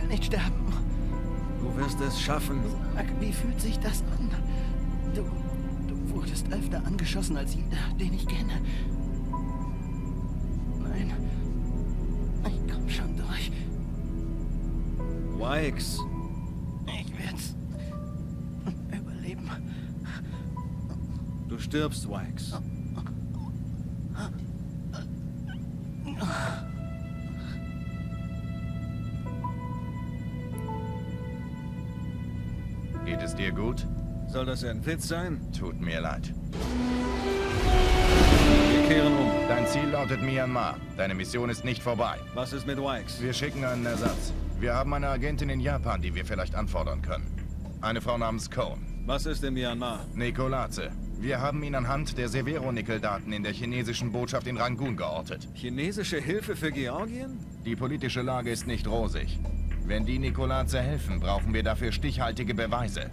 will nicht sterben. Du wirst es schaffen. Sag, wie fühlt sich das an? Du wurdest öfter angeschossen als jeder, den ich kenne. Nein. Ich komm schon durch. Wykes. Ich werd's überleben. Du stirbst, Wykes. Geht es dir gut? Soll das ein Witz sein? Tut mir leid. Wir kehren um. Dein Ziel lautet Myanmar. Deine Mission ist nicht vorbei. Was ist mit Wykes? Wir schicken einen Ersatz. Wir haben eine Agentin in Japan, die wir vielleicht anfordern können. Eine Frau namens Cohn. Was ist in Myanmar? Nikolaze. Wir haben ihn anhand der Severo-Nickel-Daten in der chinesischen Botschaft in Rangoon geortet. Chinesische Hilfe für Georgien? Die politische Lage ist nicht rosig. Wenn die Nikolaze helfen, brauchen wir dafür stichhaltige Beweise.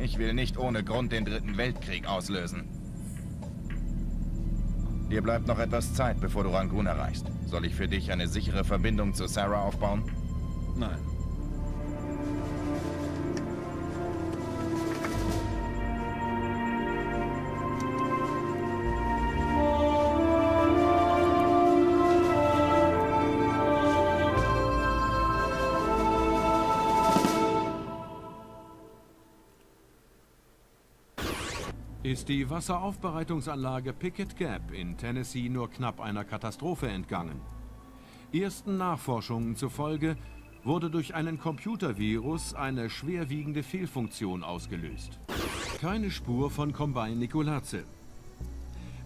Ich will nicht ohne Grund den Dritten Weltkrieg auslösen. Dir bleibt noch etwas Zeit, bevor du Rangoon erreichst. Soll ich für dich eine sichere Verbindung zu Sarah aufbauen? Nein. Ist die Wasseraufbereitungsanlage Pickett Gap in Tennessee nur knapp einer Katastrophe entgangen. Ersten Nachforschungen zufolge wurde durch einen Computervirus eine schwerwiegende Fehlfunktion ausgelöst. Keine Spur von Kombayn Nikoladze.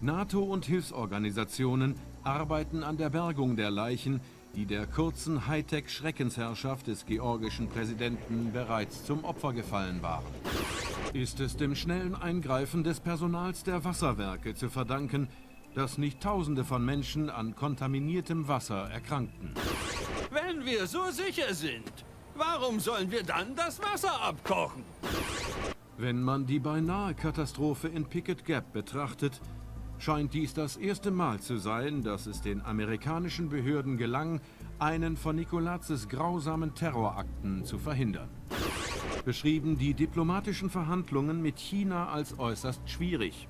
NATO und Hilfsorganisationen arbeiten an der Bergung der Leichen, die der kurzen Hightech-Schreckensherrschaft des georgischen Präsidenten bereits zum Opfer gefallen waren. Ist es dem schnellen Eingreifen des Personals der Wasserwerke zu verdanken, dass nicht Tausende von Menschen an kontaminiertem Wasser erkrankten? Wenn wir so sicher sind, warum sollen wir dann das Wasser abkochen? Wenn man die Beinahe-Katastrophe in Pickett Gap betrachtet, scheint dies das erste Mal zu sein, dass es den amerikanischen Behörden gelang, einen von Nikoladzes grausamen Terrorakten zu verhindern. Beschrieben die diplomatischen Verhandlungen mit China als äußerst schwierig.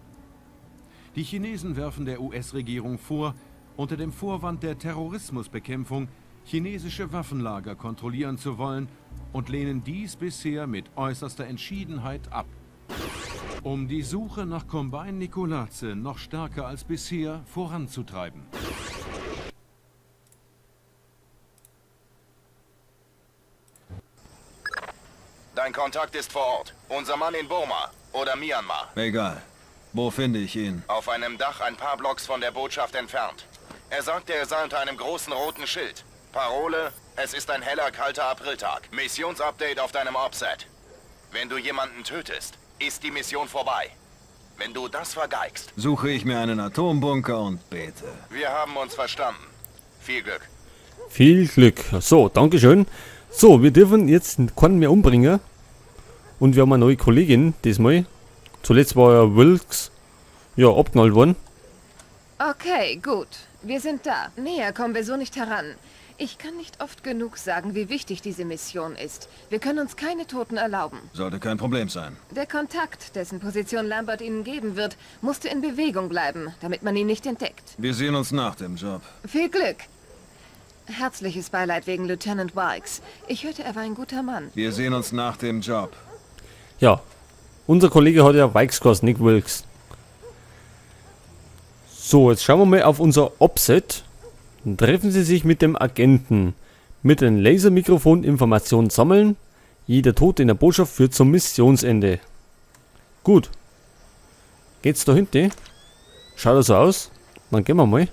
Die Chinesen werfen der US-Regierung vor, unter dem Vorwand der Terrorismusbekämpfung chinesische Waffenlager kontrollieren zu wollen und lehnen dies bisher mit äußerster Entschiedenheit ab. Um die Suche nach Kombayn Nikoladze noch stärker als bisher voranzutreiben. Dein Kontakt ist vor Ort. Unser Mann in Burma oder Myanmar. Egal. Wo finde ich ihn? Auf einem Dach ein paar Blocks von der Botschaft entfernt. Er sagte, er sei unter einem großen roten Schild. Parole, es ist ein heller, kalter Apriltag. Missionsupdate auf deinem Offset. Wenn du jemanden tötest, ist die Mission vorbei. Wenn du das vergeigst... Suche ich mir einen Atombunker und bete. Wir haben uns verstanden. Viel Glück. Viel Glück. So, Dankeschön. So, wir dürfen jetzt keinen mehr umbringen. Und wir haben eine neue Kollegin diesmal. Zuletzt war ja Wilkes, ja, abknallt worden. Okay, gut. Wir sind da. Näher kommen wir so nicht heran. Ich kann nicht oft genug sagen, wie wichtig diese Mission ist. Wir können uns keine Toten erlauben. Sollte kein Problem sein. Der Kontakt, dessen Position Lambert Ihnen geben wird, musste in Bewegung bleiben, damit man ihn nicht entdeckt. Wir sehen uns nach dem Job. Viel Glück! Herzliches Beileid wegen Lieutenant Wykes. Ich hörte, er war ein guter Mann. Wir sehen uns nach dem Job. Ja, unser Kollege hat ja Wykes geheißen, nicht Wilkes. So, jetzt schauen wir mal auf unser Offset. Dann treffen Sie sich mit dem Agenten. Mit dem Lasermikrofon Informationen sammeln. Jeder Tod in der Botschaft führt zum Missionsende. Gut. Geht's da hinten? Schaut das so aus? Dann gehen wir mal.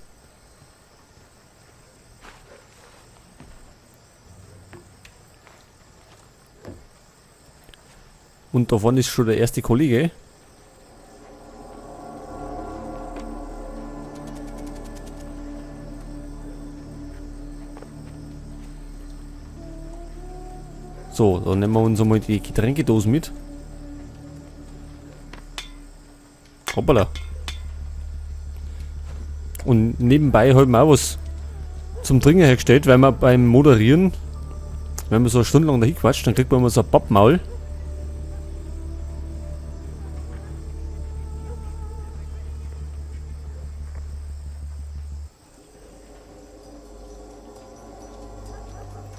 Und da vorne ist schon der erste Kollege. So, dann nehmen wir uns einmal die Getränkedosen mit. Hoppala. Und nebenbei haben wir auch was zum Trinken hergestellt, weil wir beim Moderieren Wenn man so eine Stunde lang dahin quatscht, dann kriegt man immer so ein Pappmaul.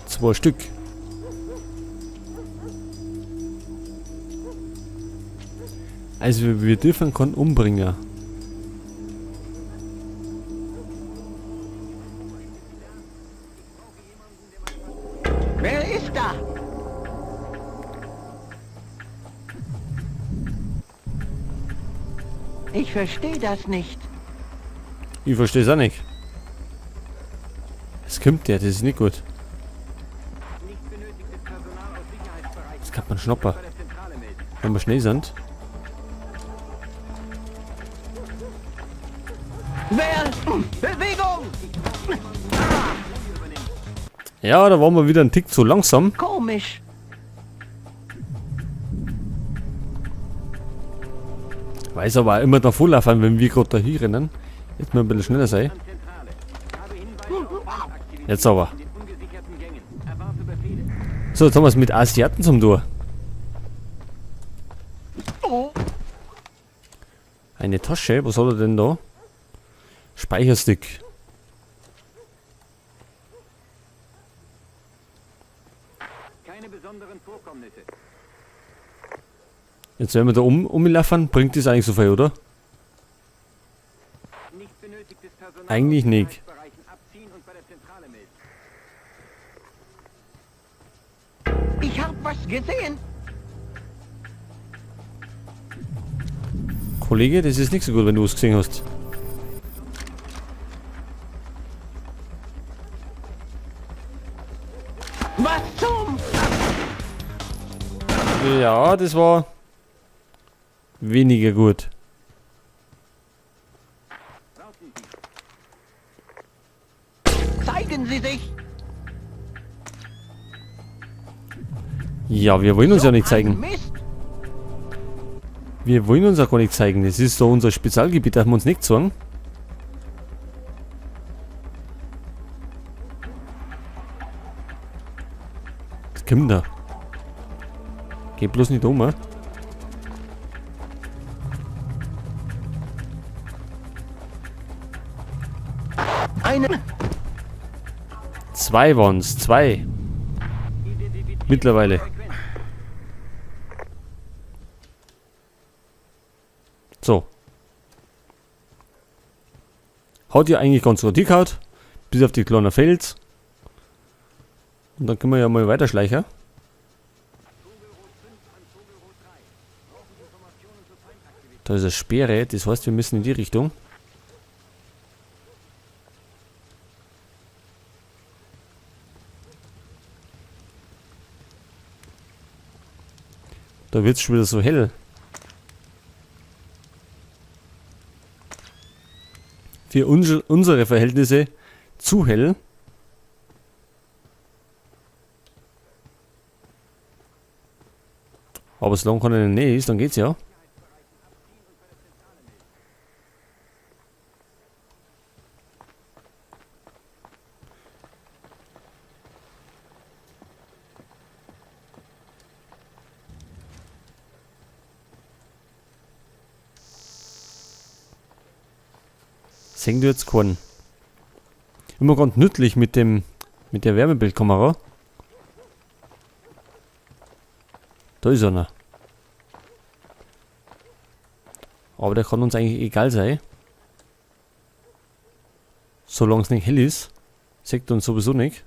Zwei Stück. Also wir dürfen keinen umbringen. Wer ist da? Ich verstehe das nicht. Ich verstehe es auch nicht. Es kommt der, das ist nicht gut. Das kann man schnappen. Wenn wir schnell sind. Wer? Bewegung! Ja, da waren wir wieder einen Tick zu langsam. Komisch. Weiß aber auch immer davor laufen, wenn wir gerade da hier rennen. Jetzt mal ein bisschen schneller sein. Jetzt aber. So, jetzt haben wir es mit Asiaten zum Tor. Eine Tasche, was hat er denn da? Speicherstick. Jetzt werden wir da umlaufen. Bringt das eigentlich so viel, oder? Eigentlich nicht. Ich hab was gesehen. Kollege, das ist nicht so gut, wenn du was gesehen hast. Was zum? Ja, das war weniger gut. Zeigen Sie sich. Ja, wir wollen uns ja nicht zeigen. Mist. Wir wollen uns auch gar nicht zeigen. Das ist so unser Spezialgebiet, darf man uns nicht zeigen. Was kommt da? Geht bloß nicht um, Eine. Zwei waren's, zwei. Mittlerweile. So. Haut ja eigentlich ganz gut hingehauen. Bis auf die kleinen Fels. Und dann können wir ja mal weiterschleichen. Da ist eine Sperre, das heißt, wir müssen in die Richtung. Da wird's schon wieder so hell. Für unsere Verhältnisse zu hell. Aber solange keiner in der Nähe ist, dann geht's ja. Sehen du jetzt keinen? Immer ganz nützlich mit der Wärmebildkamera. Da ist einer. Aber der kann uns eigentlich egal sein. Solange es nicht hell ist. Sieht uns sowieso nicht.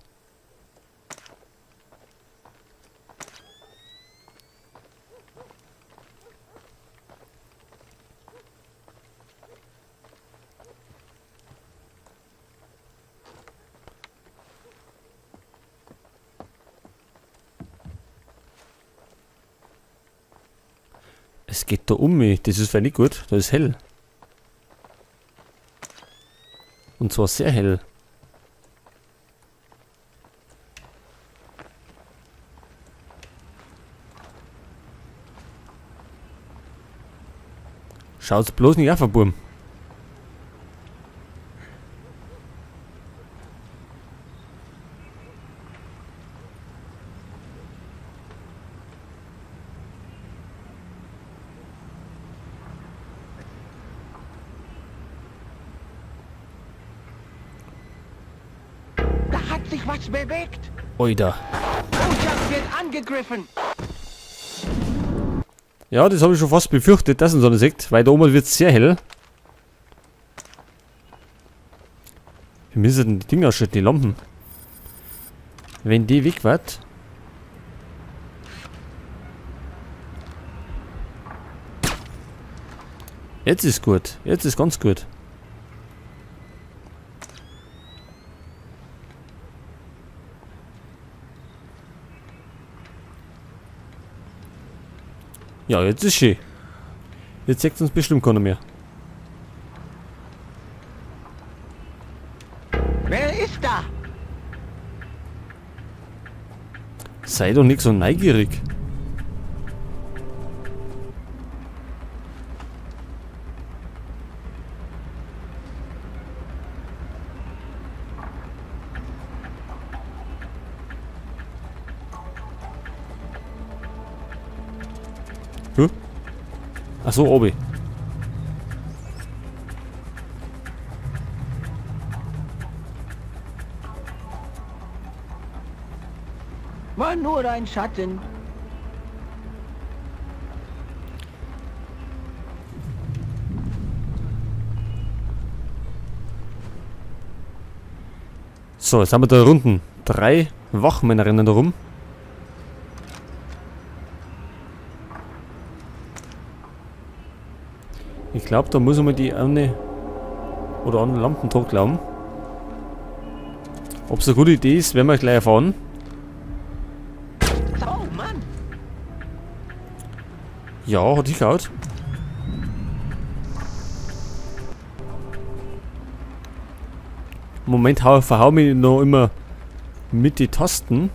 Es geht da um mich. Das ist vielleicht nicht gut. Da ist hell. Und zwar sehr hell. Schaut's bloß nicht auf, Burm. sich was bewegt. Oida. Botschaft wird angegriffen. Ja, das habe ich schon fast befürchtet, dass uns einer sieht, weil da oben wird es sehr hell. Wir müssen denn die Dinger ausschalten, die Lampen. Wenn die weg wird. Jetzt ist gut. Jetzt ist ganz gut. Ja, jetzt ist schön. Jetzt sieht uns bestimmt keiner mehr. Wer ist da? Sei doch nicht so neugierig. Huh? Ach so, Obi. War nur ein Schatten. So, jetzt haben wir da unten 3 Wachmänner rennen da rum. Ich glaub, da muss man die eine oder andere Lampen drauf glauben. Ob's eine gute Idee ist, werden wir gleich erfahren. Oh Mann! Ja, hat ich auch. Moment, verhau mich noch immer mit die Tasten.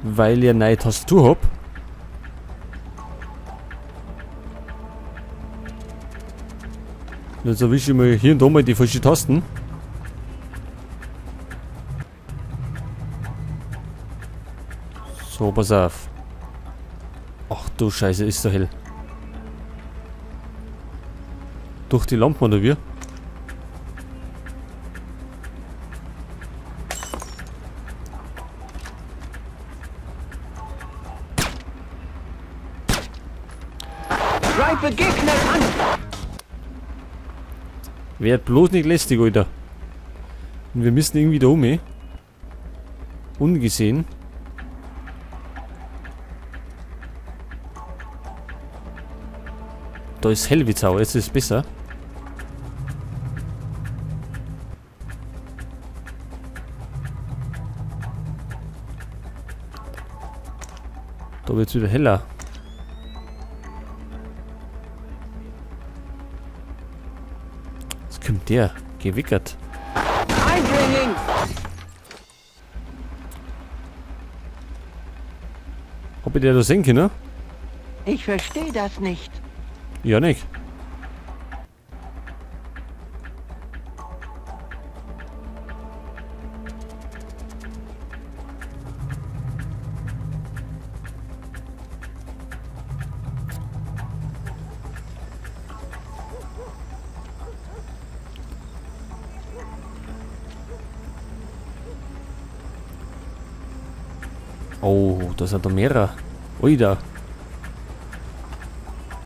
Weil ich eine neue Tastatur hab. Jetzt erwische ich mir hier und da mal die falschen Tasten. So, pass auf. Ach du Scheiße, ist so hell. Durch die Lampen oder wie? Greife Gegner an! Werd bloß nicht lästig, Alter. Und wir müssen irgendwie da um, eh? Ungesehen. Da ist hell wie Sau, jetzt ist es besser. Da wird's wieder heller. Jetzt kommt der. Gewickert. Eindringling! Ob ich der da sehen kann, ne? Ich verstehe das nicht. Ja, nicht. Oh, da sind da mehrere. Oida.